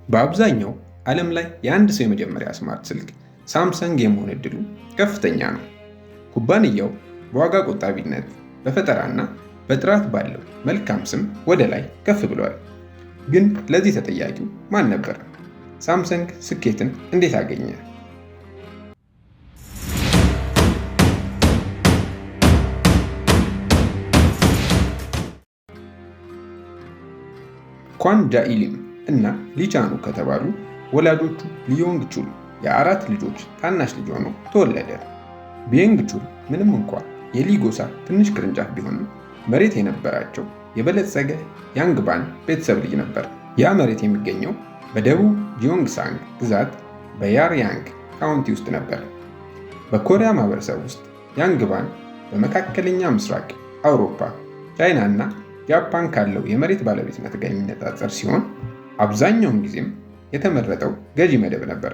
በአብዛኛው ዓለም ላይ የአንድ ሰው የመጀመሪያ smart ስልክ ሳምሰንግ የመሆን ዕድሉ ከፍተኛ ነው። ኩባንያው በዋጋ ቆጣቢነት፣ በፈጠራና በጥራት ባለው መልካም ስም ወደ ላይ ከፍ ብሏል። ግን ለዚህ ተጠያቂው ማን ነበር? ሳምሰንግ ስኬትን እንዴት አገኘ? ኳን ጃኢሊም እና ሊቻኑ ከተባሉ ወላጆቹ ሊዮንግ ቹል የአራት ልጆች ታናሽ ልጅ ሆኖ ተወለደ። ቢየንግ ቹል ምንም እንኳ የሊ ጎሳ ትንሽ ቅርንጫፍ ቢሆንም መሬት የነበራቸው የበለጸገ ያንግባን ቤተሰብ ልጅ ነበር። ያ መሬት የሚገኘው በደቡብ ጂዮንግሳንግ ግዛት በያርያንግ county ውስጥ ነበር። በኮሪያ ማህበረሰብ ውስጥ ያንግባን በመካከለኛ ምስራቅ፣ አውሮፓ፣ ቻይና እና ጃፓን ካለው የመሬት ባለቤትነት ጋር የሚነጻጸር ሲሆን አብዛኛውን ጊዜም የተመረጠው ገዢ መደብ ነበር።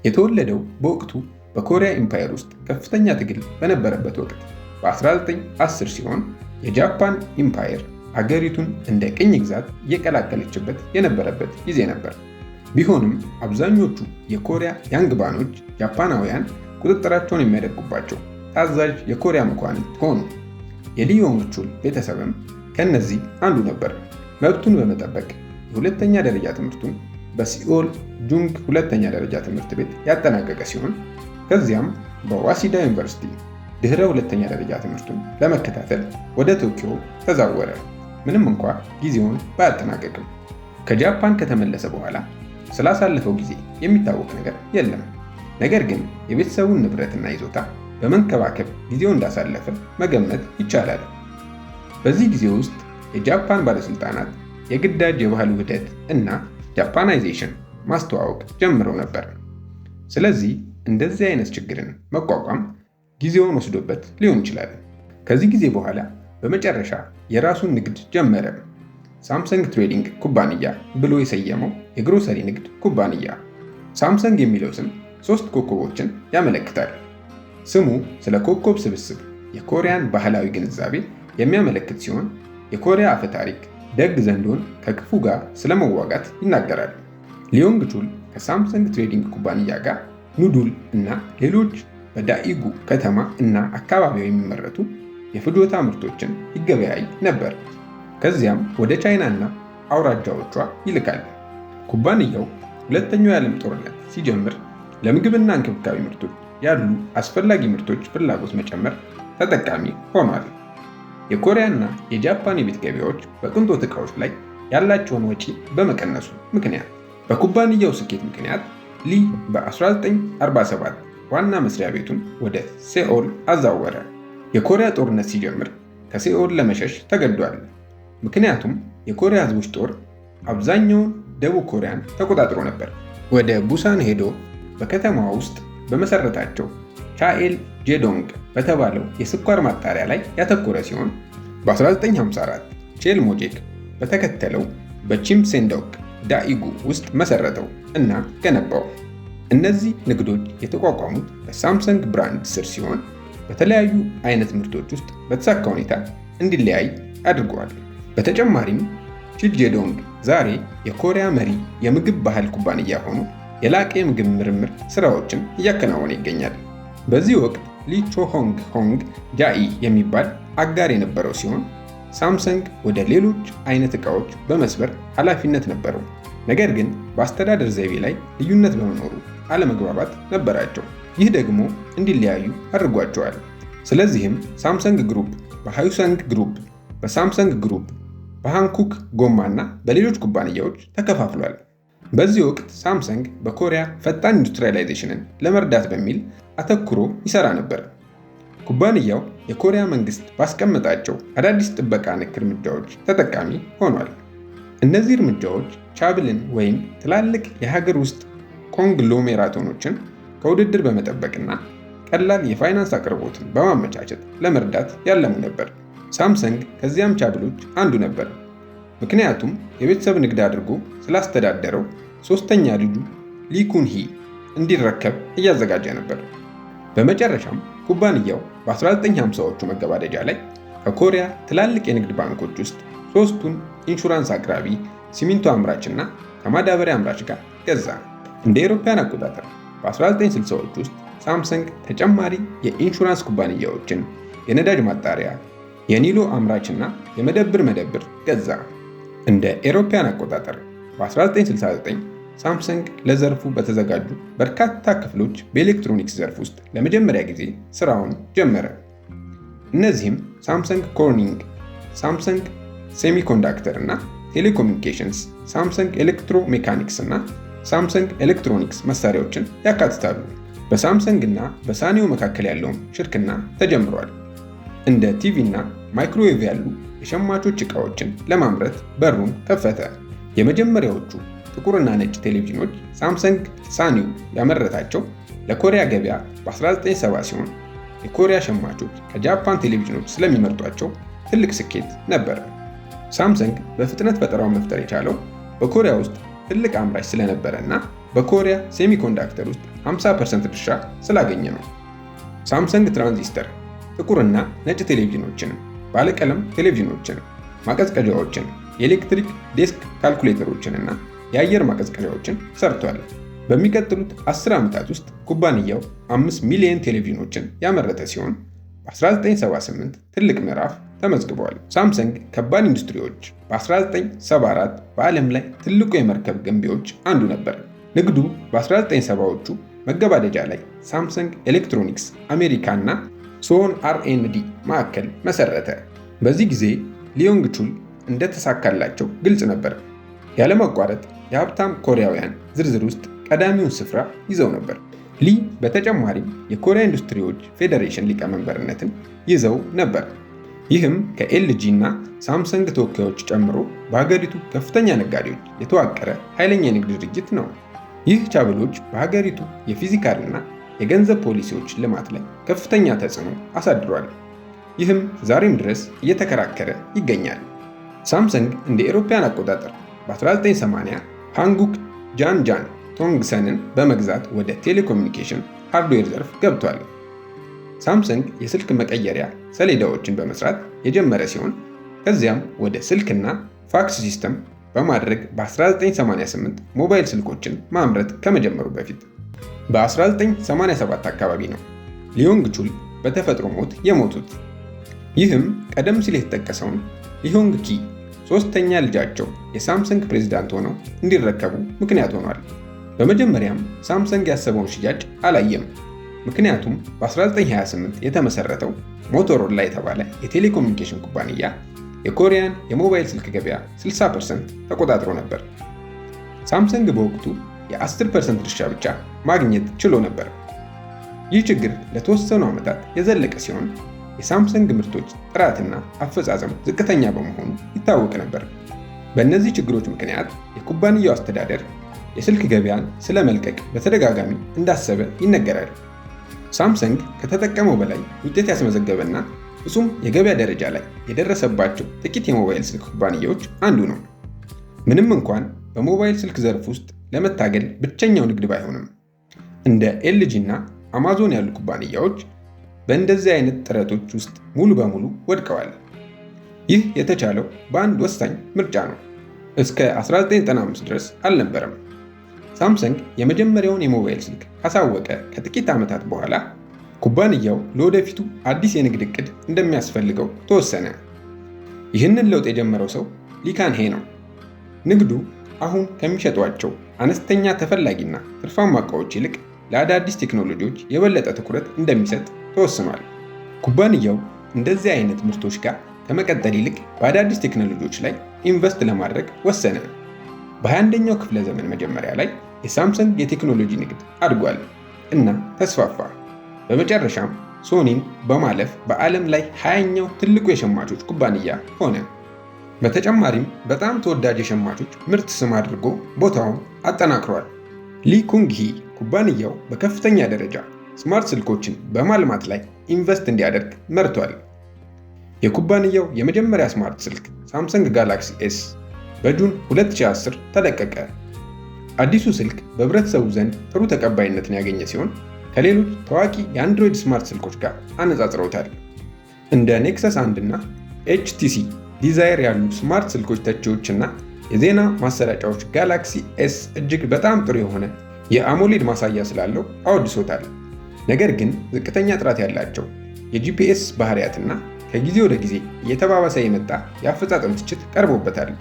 የተወለደው በወቅቱ በኮሪያ empire ውስጥ ከፍተኛ ትግል በነበረበት ወቅት በ1910 ሲሆን የጃፓን empire አገሪቱን እንደ ቅኝ ግዛት እየቀላቀለችበት የነበረበት ጊዜ ነበር። ቢሆንም አብዛኞቹ የኮሪያ ያንግባኖች ጃፓናውያን ቁጥጥራቸውን የሚያደርጉባቸው ታዛዥ የኮሪያ መኳንንት ሆኑ። የሊዮንግ ቹል ቤተሰብም ከእነዚህ አንዱ ነበር። መብቱን በመጠበቅ የሁለተኛ ደረጃ ትምህርቱን በሲኦል ጁንግ ሁለተኛ ደረጃ ትምህርት ቤት ያጠናቀቀ ሲሆን ከዚያም በዋሲዳ ዩኒቨርሲቲ ድህረ ሁለተኛ ደረጃ ትምህርቱን ለመከታተል ወደ ቶኪዮ ተዛወረ። ምንም እንኳ ጊዜውን ባያጠናቀቅም። ከጃፓን ከተመለሰ በኋላ ስላሳለፈው ጊዜ የሚታወቅ ነገር የለም። ነገር ግን የቤተሰቡን ንብረትና ይዞታ በመንከባከብ ጊዜው እንዳሳለፈ መገመት ይቻላል። በዚህ ጊዜ ውስጥ የጃፓን ባለሥልጣናት የግዳጅ የባህል ውህደት እና Japanization ማስተዋወቅ ጀምረው ነበር። ስለዚህ እንደዚህ አይነት ችግርን መቋቋም ጊዜውን ወስዶበት ሊሆን ይችላል። ከዚህ ጊዜ በኋላ በመጨረሻ የራሱን ንግድ ጀመረ። ሳምሰንግ ትሬዲንግ ኩባንያ ብሎ የሰየመው የግሮሰሪ ንግድ ኩባንያ። ሳምሰንግ የሚለው ስም ሶስት ኮከቦችን ያመለክታል። ስሙ ስለ ኮከብ ስብስብ የኮሪያን ባህላዊ ግንዛቤ የሚያመለክት ሲሆን የኮሪያ አፈ ታሪክ ደግ ዘንዶን ከክፉ ጋር ስለመዋጋት ይናገራል። ሊዮንግ ቹል ከሳምሰንግ ትሬዲንግ ኩባንያ ጋር noodle እና ሌሎች በዳኢጉ ከተማ እና አካባቢው የሚመረቱ የፍጆታ ምርቶችን ይገበያይ ነበር። ከዚያም ወደ ቻይና እና አውራጃዎቿ ይልካል። ኩባንያው ሁለተኛው የዓለም ጦርነት ሲጀምር ለምግብና እንክብካቤ ምርቶች ያሉ አስፈላጊ ምርቶች ፍላጎት መጨመር ተጠቃሚ ሆኗል። የኮሪያ እና የጃፓን የቤት ገበያዎች በቅንጦት ዕቃዎች ላይ ያላቸውን ወጪ በመቀነሱ ምክንያት። በኩባንያው ስኬት ምክንያት ሊ በ1947 ዋና መስሪያ ቤቱን ወደ ሴኦል አዛወረ። የኮሪያ ጦርነት ሲጀምር ከሴኦል ለመሸሽ ተገዷል። ምክንያቱም የኮሪያ ሕዝቦች ጦር አብዛኛውን ደቡብ ኮሪያን ተቆጣጥሮ ነበር። ወደ ቡሳን ሄዶ በከተማዋ ውስጥ በመሰረታቸው ቻኤል ጄዶንግ በተባለው የስኳር ማጣሪያ ላይ ያተኮረ ሲሆን በ1954 ቼል ሞጄክ በተከተለው በቺምሴንዶክ ዳኢጉ ውስጥ መሰረተው እና ገነባው። እነዚህ ንግዶች የተቋቋሙት በሳምሰንግ brand ስር ሲሆን በተለያዩ አይነት ምርቶች ውስጥ በተሳካ ሁኔታ እንዲለያይ አድርገዋል። በተጨማሪም ቺልጄዶንግ ዛሬ የኮሪያ መሪ የምግብ ባህል ኩባንያ ሆኖ የላቀ የምግብ ምርምር ስራዎችን እያከናወነ ይገኛል። በዚህ ወቅት ሊ ቾሆንግ ሆንግ ጃኢ የሚባል አጋር የነበረው ሲሆን ሳምሰንግ ወደ ሌሎች አይነት ዕቃዎች በመስበር ኃላፊነት ነበረው። ነገር ግን በአስተዳደር ዘይቤ ላይ ልዩነት በመኖሩ አለመግባባት ነበራቸው። ይህ ደግሞ እንዲለያዩ አድርጓቸዋል። ስለዚህም ሳምሰንግ ግሩፕ በሃዩሰንግ ግሩፕ፣ በሳምሰንግ ግሩፕ፣ በሃንኩክ ጎማ እና በሌሎች ኩባንያዎች ተከፋፍሏል። በዚህ ወቅት ሳምሰንግ በኮሪያ ፈጣን industrialization ን ለመርዳት በሚል አተኩሮ ይሰራ ነበር። ኩባንያው የኮሪያ መንግስት ባስቀመጣቸው አዳዲስ ጥበቃ ነክ እርምጃዎች ተጠቃሚ ሆኗል። እነዚህ እርምጃዎች ቻብልን ወይም ትላልቅ የሀገር ውስጥ conglomerate ኦችን ከውድድር በመጠበቅና ቀላል የፋይናንስ አቅርቦትን በማመቻቸት ለመርዳት ያለሙ ነበር። ሳምሰንግ ከዚያም ቻብሎች አንዱ ነበር። ምክንያቱም የቤተሰብ ንግድ አድርጎ ስላስተዳደረው ሶስተኛ ልጁ ሊኩንሂ እንዲረከብ እያዘጋጀ ነበር። በመጨረሻም ኩባንያው በ1950ዎቹ መገባደጃ ላይ ከኮሪያ ትላልቅ የንግድ ባንኮች ውስጥ ሶስቱን ኢንሹራንስ አቅራቢ፣ ሲሚንቶ አምራች እና ከማዳበሪያ አምራች ጋር ገዛ። እንደ አውሮፓውያን አቆጣጠር በ1960ዎች ውስጥ ሳምሰንግ ተጨማሪ የኢንሹራንስ ኩባንያዎችን፣ የነዳጅ ማጣሪያ፣ የኒሎ አምራች እና የመደብር መደብር ገዛ። እንደ አውሮፓውያን አቆጣጠር በ1969 ሳምሰንግ ለዘርፉ በተዘጋጁ በርካታ ክፍሎች በኤሌክትሮኒክስ ዘርፍ ውስጥ ለመጀመሪያ ጊዜ ስራውን ጀመረ። እነዚህም ሳምሰንግ ኮርኒንግ፣ ሳምሰንግ ሴሚኮንዳክተር እና ቴሌኮሙኒኬሽንስ፣ ሳምሰንግ ኤሌክትሮ ሜካኒክስ እና ሳምሰንግ ኤሌክትሮኒክስ መሳሪያዎችን ያካትታሉ። በሳምሰንግ እና በሳኒዮ መካከል ያለውም ሽርክና ተጀምሯል። እንደ ቲቪ እና ማይክሮዌቭ ያሉ የሸማቾች ዕቃዎችን ለማምረት በሩን ከፈተ። የመጀመሪያዎቹ ጥቁርና ነጭ ቴሌቪዥኖች ሳምሰንግ ሳኒዮ ያመረታቸው ለኮሪያ ገበያ በ1970 ሲሆን የኮሪያ ሸማቾች ከጃፓን ቴሌቪዥኖች ስለሚመርጧቸው ትልቅ ስኬት ነበር። ሳምሰንግ በፍጥነት ፈጠራውን መፍጠር የቻለው በኮሪያ ውስጥ ትልቅ አምራች ስለነበረ እና በኮሪያ ሴሚኮንዳክተር ውስጥ 50% ድርሻ ስላገኘ ነው። ሳምሰንግ ትራንዚስተር ጥቁርና ነጭ ቴሌቪዥኖችን፣ ባለቀለም ቴሌቪዥኖችን፣ ማቀዝቀዣዎችን፣ የኤሌክትሪክ desk ካልኩሌተሮችን እና የአየር ማቀዝቀዣዎችን ሰርቷል። በሚቀጥሉት 10 ዓመታት ውስጥ ኩባንያው 5 ሚሊዮን ቴሌቪዥኖችን ያመረተ ሲሆን በ1978 ትልቅ ምዕራፍ ተመዝግበዋል። ሳምሰንግ ከባድ ኢንዱስትሪዎች በ1974 በዓለም ላይ ትልቁ የመርከብ ገንቢዎች አንዱ ነበር። ንግዱ በ1970ዎቹ መገባደጃ ላይ ሳምሰንግ ኤሌክትሮኒክስ አሜሪካ እና ሶን R&D ማዕከል መሰረተ። በዚህ ጊዜ ሊዮንግ ቹል እንደተሳካላቸው ግልጽ ነበር። ያለማቋረጥ የሀብታም ኮሪያውያን ዝርዝር ውስጥ ቀዳሚውን ስፍራ ይዘው ነበር። ሊ በተጨማሪም የኮሪያ ኢንዱስትሪዎች ፌዴሬሽን ሊቀመንበርነትን ይዘው ነበር። ይህም ከኤልጂ እና ሳምሰንግ ተወካዮች ጨምሮ በሀገሪቱ ከፍተኛ ነጋዴዎች የተዋቀረ ኃይለኛ የንግድ ድርጅት ነው። ይህ ቻብሎች በሀገሪቱ የ fiscal እና የገንዘብ ፖሊሲዎች ልማት ላይ ከፍተኛ ተጽዕኖ አሳድሯል። ይህም ዛሬም ድረስ እየተከራከረ ይገኛል። ሳምሰንግ እንደ አውሮፓውያን አቆጣጠር በ1980 ሃንጉክ ጃንጃን ቶንግሰንን በመግዛት ወደ ቴሌኮሙኒኬሽን ሃርድዌር ዘርፍ ገብቷል። ሳምሰንግ የስልክ መቀየሪያ ሰሌዳዎችን በመስራት የጀመረ ሲሆን ከዚያም ወደ ስልክና fax system በማድረግ በ1988 ሞባይል ስልኮችን ማምረት ከመጀመሩ በፊት በ1987 አካባቢ ነው ሊዮንግ ቹል በተፈጥሮ ሞት የሞቱት። ይህም ቀደም ሲል የተጠቀሰውን ሊሆንግ ኪ ሶስተኛ ልጃቸው የሳምሰንግ ፕሬዝዳንት ሆነው እንዲረከቡ ምክንያት ሆኗል። በመጀመሪያም ሳምሰንግ ያሰበውን ሽያጭ አላየም። ምክንያቱም በ1928 የተመሰረተው ሞቶሮላ የተባለ የቴሌኮሙኒኬሽን ኩባንያ የኮሪያን የሞባይል ስልክ ገበያ 60% ተቆጣጥሮ ነበር። ሳምሰንግ በወቅቱ የ10% ድርሻ ብቻ ማግኘት ችሎ ነበር። ይህ ችግር ለተወሰኑ ዓመታት የዘለቀ ሲሆን የሳምሰንግ ምርቶች ጥራትና አፈጻጸም ዝቅተኛ በመሆኑ ይታወቅ ነበር። በእነዚህ ችግሮች ምክንያት የኩባንያው አስተዳደር የስልክ ገበያን ስለመልቀቅ በተደጋጋሚ እንዳሰበ ይነገራል። ሳምሰንግ ከተጠቀመው በላይ ውጤት ያስመዘገበና ፍጹም የገበያ ደረጃ ላይ የደረሰባቸው ጥቂት የሞባይል ስልክ ኩባንያዎች አንዱ ነው። ምንም እንኳን በሞባይል ስልክ ዘርፍ ውስጥ ለመታገል ብቸኛው ንግድ ባይሆንም፣ እንደ ኤልጂ እና አማዞን ያሉ ኩባንያዎች በእንደዚህ አይነት ጥረቶች ውስጥ ሙሉ በሙሉ ወድቀዋል። ይህ የተቻለው በአንድ ወሳኝ ምርጫ ነው። እስከ 1995 ድረስ አልነበረም። ሳምሰንግ የመጀመሪያውን የሞባይል ስልክ ካሳወቀ ከጥቂት ዓመታት በኋላ ኩባንያው ለወደፊቱ አዲስ የንግድ ዕቅድ እንደሚያስፈልገው ተወሰነ። ይህንን ለውጥ የጀመረው ሰው ሊካንሄ ነው። ንግዱ አሁን ከሚሸጧቸው አነስተኛ ተፈላጊና ትርፋማ ዕቃዎች ይልቅ ለአዳዲስ ቴክኖሎጂዎች የበለጠ ትኩረት እንደሚሰጥ ተወስኗል። ኩባንያው እንደዚህ አይነት ምርቶች ጋር ከመቀጠል ይልቅ በአዳዲስ ቴክኖሎጂዎች ላይ ኢንቨስት ለማድረግ ወሰነ። በ21ኛው ክፍለ ዘመን መጀመሪያ ላይ የሳምሰንግ የቴክኖሎጂ ንግድ አድጓል እና ተስፋፋ። በመጨረሻም ሶኒን በማለፍ በዓለም ላይ 20ኛው ትልቁ የሸማቾች ኩባንያ ሆነ። በተጨማሪም በጣም ተወዳጅ የሸማቾች ምርት ስም አድርጎ ቦታውን አጠናክሯል። ሊ ኩንግ ሂ ኩባንያው በከፍተኛ ደረጃ smart ስልኮችን በማልማት ላይ ኢንቨስት እንዲያደርግ መርቷል። የኩባንያው የመጀመሪያ smart ስልክ ሳምሰንግ ጋላክሲ ኤስ በ June 2010 ተለቀቀ። አዲሱ ስልክ በህብረተሰቡ ዘንድ ጥሩ ተቀባይነትን ያገኘ ሲሆን ከሌሎች ታዋቂ የአንድሮይድ smart ስልኮች ጋር አነጻጽረውታል። እንደ ኔክሰስ 1 እና ኤችቲሲ ዲዛይር ያሉ smart ስልኮች ተቺዎች እና የዜና ማሰራጫዎች ጋላክሲ ኤስ እጅግ በጣም ጥሩ የሆነ የ AMOLED ማሳያ ስላለው አወድሶታል። ነገር ግን ዝቅተኛ ጥራት ያላቸው የ GPS ባህሪያትና ከጊዜ ወደ ጊዜ እየተባባሰ የመጣ የአፈጻጸም ትችት ቀርቦበታል።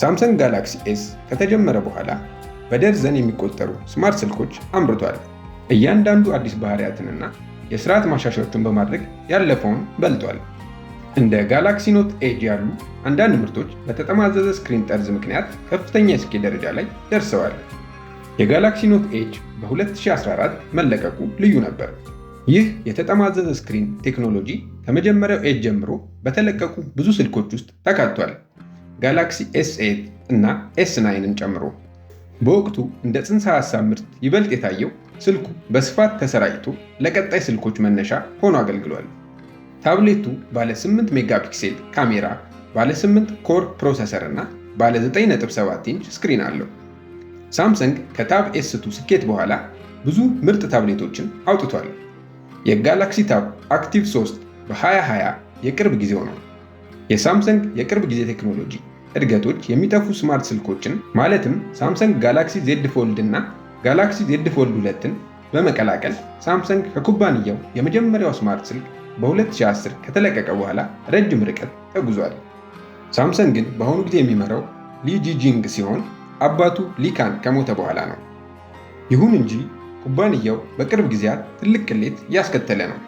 ሳምሰንግ ጋላክሲ ኤስ ከተጀመረ በኋላ በደርዘን የሚቆጠሩ smart ስልኮች አምርቷል። እያንዳንዱ አዲስ ባህሪያትንና የስርዓት ማሻሻያዎችን በማድረግ ያለፈውን በልጧል። እንደ ጋላክሲ ኖት ኤጅ ያሉ አንዳንድ ምርቶች በተጠማዘዘ screen ጠርዝ ምክንያት ከፍተኛ የስኬት ደረጃ ላይ ደርሰዋል። የጋላክሲ ኖት ኤጅ በ2014 መለቀቁ ልዩ ነበር። ይህ የተጠማዘዘ screen ቴክኖሎጂ ከመጀመሪያው ኤጅ ጀምሮ በተለቀቁ ብዙ ስልኮች ውስጥ ተካቷል፣ ጋላክሲ ኤስ8 እና ኤስ9ን ጨምሮ። በወቅቱ እንደ ጽንሰ ሐሳብ ምርት ይበልጥ የታየው ስልኩ በስፋት ተሰራጭቶ ለቀጣይ ስልኮች መነሻ ሆኖ አገልግሏል። ታብሌቱ ባለ 8 megapixel ካሜራ፣ ባለ 8 core processor እና ባለ 9.7 ኢንች screen አለው። ሳምሰንግ ከታብ ኤስ2 ስኬት በኋላ ብዙ ምርጥ ታብሌቶችን አውጥቷል። የጋላክሲ ታብ አክቲቭ 3 በ2020 የቅርብ ጊዜው ነው። የሳምሰንግ የቅርብ ጊዜ ቴክኖሎጂ እድገቶች የሚጠፉ smart ስልኮችን ማለትም ሳምሰንግ ጋላክሲ ዜድ ፎልድ እና ጋላክሲ ዜድ ፎልድ 2ን በመቀላቀል ሳምሰንግ ከኩባንያው የመጀመሪያው smart ስልክ በ2010 ከተለቀቀ በኋላ ረጅም ርቀት ተጉዟል። ሳምሰንግን በአሁኑ ጊዜ የሚመራው ሊ ጂጂንግ ሲሆን አባቱ ሊካን ከሞተ በኋላ ነው። ይሁን እንጂ ኩባንያው በቅርብ ጊዜያት ትልቅ ቅሌት እያስከተለ ነው።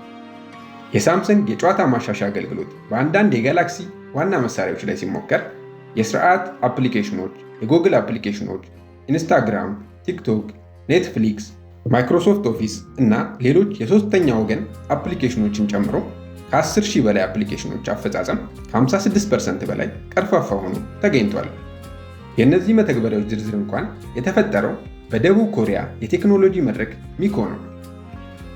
የሳምሰንግ የጨዋታ ማሻሻያ አገልግሎት በአንዳንድ የጋላክሲ ዋና መሳሪያዎች ላይ ሲሞከር የስርዓት አፕሊኬሽኖች፣ የጎግል አፕሊኬሽኖች፣ ኢንስታግራም፣ ቲክቶክ፣ ኔትፍሊክስ፣ ማይክሮሶፍት ኦፊስ እና ሌሎች የሶስተኛ ወገን አፕሊኬሽኖችን ጨምሮ ከ10,000 በላይ አፕሊኬሽኖች አፈጻጸም ከ56% በላይ ቀርፋፋ ሆኖ ተገኝቷል። የእነዚህ መተግበሪያዎች ዝርዝር እንኳን የተፈጠረው በደቡብ ኮሪያ የቴክኖሎጂ መድረክ ሚኮ ነው።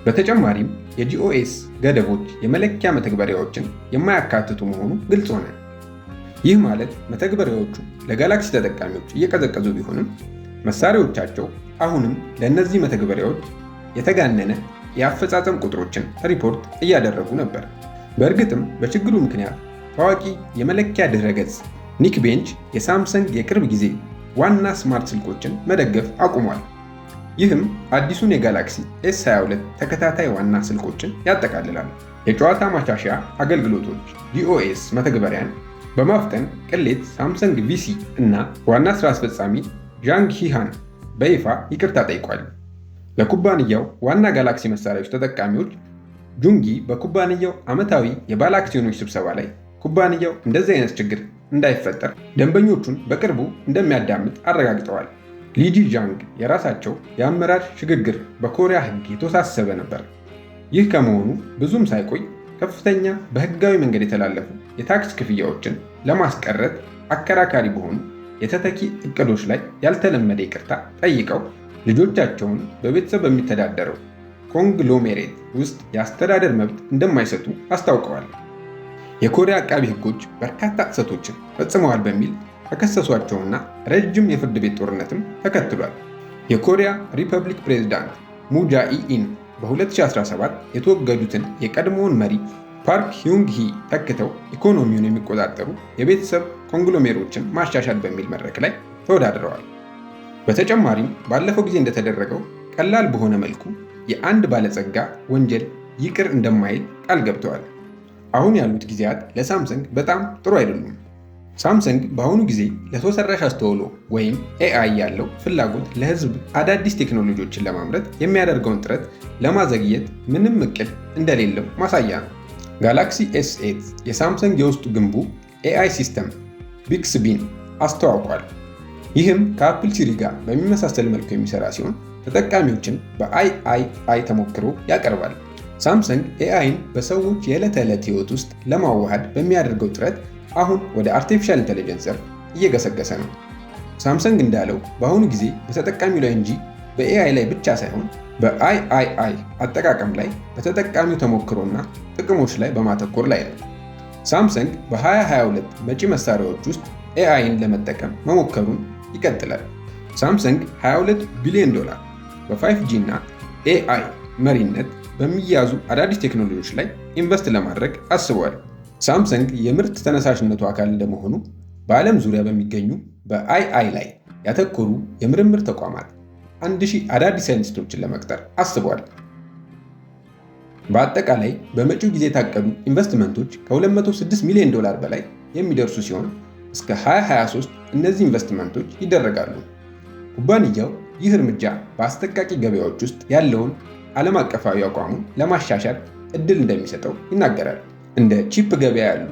በተጨማሪም የ GOS ገደቦች የመለኪያ መተግበሪያዎችን የማያካትቱ መሆኑ ግልጽ ሆነ። ይህ ማለት መተግበሪያዎቹ ለጋላክሲ ተጠቃሚዎች እየቀዘቀዙ ቢሆንም መሳሪያዎቻቸው አሁንም ለእነዚህ መተግበሪያዎች የተጋነነ የአፈጻጸም ቁጥሮችን ሪፖርት እያደረጉ ነበር። በእርግጥም በችግሩ ምክንያት ታዋቂ የመለኪያ ድረ-ገጽ ኒክቤንች የሳምሰንግ የቅርብ ጊዜ ዋና smart ስልኮችን መደገፍ አቁሟል። ይህም አዲሱን የጋላክሲ ኤስ22 ተከታታይ ዋና ስልኮችን ያጠቃልላል። የጨዋታ ማሻሻያ አገልግሎቶች GOS መተግበሪያን በማፍጠን ቅሌት ሳምሰንግ VC እና ዋና ስራ አስፈጻሚ ዣንግ ሂሃን በይፋ ይቅርታ ጠይቋል። ለኩባንያው ዋና ጋላክሲ መሳሪያዎች ተጠቃሚዎች ጁንጊ በኩባንያው ዓመታዊ የባለ አክሲዮኖች ስብሰባ ላይ ኩባንያው እንደዚህ አይነት ችግር እንዳይፈጠር ደንበኞቹን በቅርቡ እንደሚያዳምጥ አረጋግጠዋል። ሊጂ ዣንግ የራሳቸው የአመራር ሽግግር በኮሪያ ሕግ የተወሳሰበ ነበር። ይህ ከመሆኑ ብዙም ሳይቆይ ከፍተኛ በሕጋዊ መንገድ የተላለፉ የታክስ ክፍያዎችን ለማስቀረት አከራካሪ በሆኑ የተተኪ እቅዶች ላይ ያልተለመደ ይቅርታ ጠይቀው ልጆቻቸውን በቤተሰብ በሚተዳደረው conglomerate ውስጥ የአስተዳደር መብት እንደማይሰጡ አስታውቀዋል። የኮሪያ አቃቢ ሕጎች በርካታ ጥሰቶችን ፈጽመዋል በሚል ከከሰሷቸውና ረጅም የፍርድ ቤት ጦርነትም ተከትሏል። የኮሪያ ሪፐብሊክ ፕሬዝዳንት ሙን ጃኢ-ኢን በ2017 የተወገዱትን የቀድሞውን መሪ ፓርክ ሂዩንግ ሂ ተክተው ኢኮኖሚውን የሚቆጣጠሩ የቤተሰብ conglomerate ኦችን ማሻሻል በሚል መድረክ ላይ ተወዳድረዋል። በተጨማሪም ባለፈው ጊዜ እንደተደረገው ቀላል በሆነ መልኩ የአንድ ባለጸጋ ወንጀል ይቅር እንደማይል ቃል ገብተዋል። አሁን ያሉት ጊዜያት ለሳምሰንግ በጣም ጥሩ አይደሉም። ሳምሰንግ በአሁኑ ጊዜ ለሰው ሰራሽ አስተውሎ ወይም AI ያለው ፍላጎት ለሕዝብ አዳዲስ ቴክኖሎጂዎችን ለማምረት የሚያደርገውን ጥረት ለማዘግየት ምንም እቅድ እንደሌለው ማሳያ ነው። ጋላክሲ ኤስ8 የሳምሰንግ የውስጥ ግንቡ AI system ቢክስቢን አስተዋውቋል። ይህም ከአፕል ሲሪ ጋር በሚመሳሰል መልኩ የሚሰራ ሲሆን ተጠቃሚዎችን በ III ተሞክሮ ያቀርባል። ሳምሰንግ AI ን በሰዎች የዕለት ተዕለት ሕይወት ውስጥ ለማዋሃድ በሚያደርገው ጥረት አሁን ወደ artificial intelligence ዘርፍ እየገሰገሰ ነው። ሳምሰንግ እንዳለው በአሁኑ ጊዜ በተጠቃሚው ላይ እንጂ በ AI ላይ ብቻ ሳይሆን በ III አጠቃቀም ላይ፣ በተጠቃሚው ተሞክሮና ጥቅሞች ላይ በማተኮር ላይ ነው። ሳምሰንግ በ2022 መጪ መሳሪያዎች ውስጥ AI ን ለመጠቀም መሞከሩን ይቀጥላል። ሳምሰንግ 22 ቢሊዮን ዶላር በ5G እና AI መሪነት በሚያዙ አዳዲስ ቴክኖሎጂዎች ላይ invest ለማድረግ አስቧል። ሳምሰንግ የምርት ተነሳሽነቱ አካል እንደመሆኑ በዓለም ዙሪያ በሚገኙ በ AI ላይ ያተኮሩ የምርምር ተቋማት 1000 አዳዲስ ሳይንቲስቶችን ለመቅጠር አስቧል። በአጠቃላይ በመጪው ጊዜ የታቀዱ ኢንቨስትመንቶች ከ206 ሚሊዮን ዶላር በላይ የሚደርሱ ሲሆን እስከ 2023 እነዚህ ኢንቨስትመንቶች ይደረጋሉ። ኩባንያው ይህ እርምጃ በአስጠቃቂ ገበያዎች ውስጥ ያለውን ዓለም አቀፋዊ አቋሙን ለማሻሻል እድል እንደሚሰጠው ይናገራል። እንደ ቺፕ ገበያ ያሉ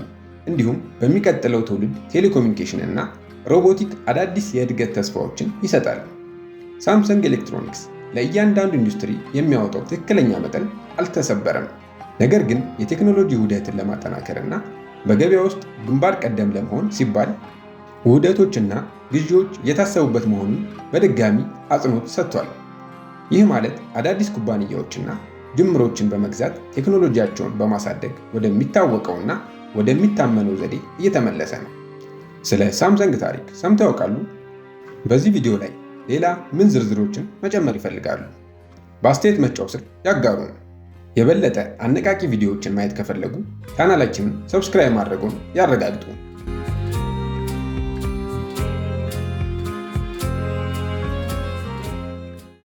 እንዲሁም በሚቀጥለው ትውልድ ቴሌኮሙኒኬሽን እና ሮቦቲክ አዳዲስ የእድገት ተስፋዎችን ይሰጣል። ሳምሰንግ ኤሌክትሮኒክስ ለእያንዳንዱ ኢንዱስትሪ የሚያወጣው ትክክለኛ መጠን አልተሰበረም። ነገር ግን የቴክኖሎጂ ውህደትን ለማጠናከር እና በገበያ ውስጥ ግንባር ቀደም ለመሆን ሲባል ውህደቶችና ግዢዎች የታሰቡበት መሆኑን በድጋሚ አጽንኦት ሰጥቷል። ይህ ማለት አዳዲስ ኩባንያዎችና ጅምሮችን በመግዛት ቴክኖሎጂያቸውን በማሳደግ ወደሚታወቀውና ወደሚታመነው ዘዴ እየተመለሰ ነው። ስለ ሳምሰንግ ታሪክ ሰምተው ያውቃሉ? በዚህ ቪዲዮ ላይ ሌላ ምን ዝርዝሮችን መጨመር ይፈልጋሉ? በአስተያየት መስጫው ስር ያጋሩን። የበለጠ አነቃቂ ቪዲዮዎችን ማየት ከፈለጉ ቻናላችንን subscribe ማድረግዎን ያረጋግጡ።